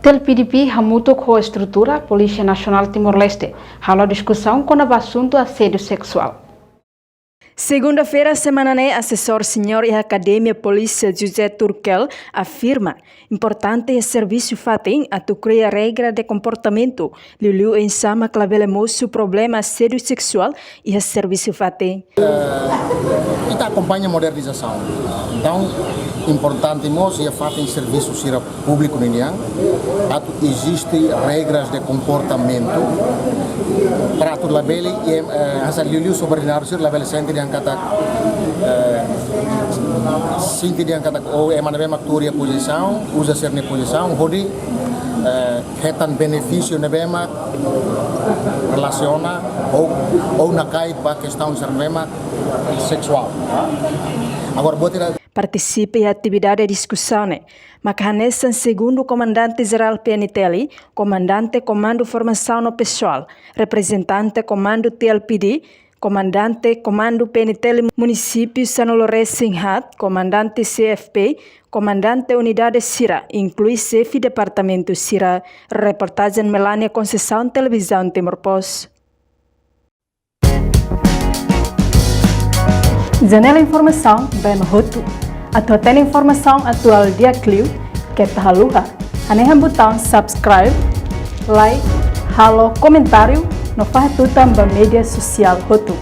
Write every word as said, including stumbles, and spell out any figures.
T L P D P hamutuk ho estrutura Polísia Nasionál Timor-Leste halo diskusaun kona-ba asuntu asédiu seksuál. Segunda-feira semana ne'e, asesór seniór iha Akademia Polísia José Turkel afirma importante iha servisu fatin atu kria regra de komportamentu, liuliu oinsá mak labele mosu problema asédiu seksuál iha servisu fatin. Eh, ita akompaña modernizasaun. Entaun, importante mós iha fatin servisu sira públiku ninian, atu eziste regras de komportamentu para atu labele, eh, hanesan liuliu subordinadu sira labele sente dehan katak, eh, sente dehan katak, oh, ema ne'ebé mak tuur iha pozisaun, uza sira-nia pozisaun hodi, eh, hetan benefísiu ne'ebé mak relasiona ou, ou nakait ba kestaun sira ne'ebé mak seksuál. Agora, buat ida Partisipa iha atividade diskusaun ne'e maka hanesan segundu komandante jerál P N T L, komandante Komandu Formasaun no Pesoál, reprezentante Komandu T L P D, komandante Komandu P N T L Munisípiu sanulu-resin-haat, komandante C F P, komandante unidade sira, inklui xefe departamentu sira. Reportajen Melania Conceição, Televizaun Timor Post. Janela informasaun ba ema hotu. Atu hatene informasaun atuál di'ak liu, keta haluha hanehan butaun subscribe, like, halo komentáriu no fahe tutan ba média sosiál hotu.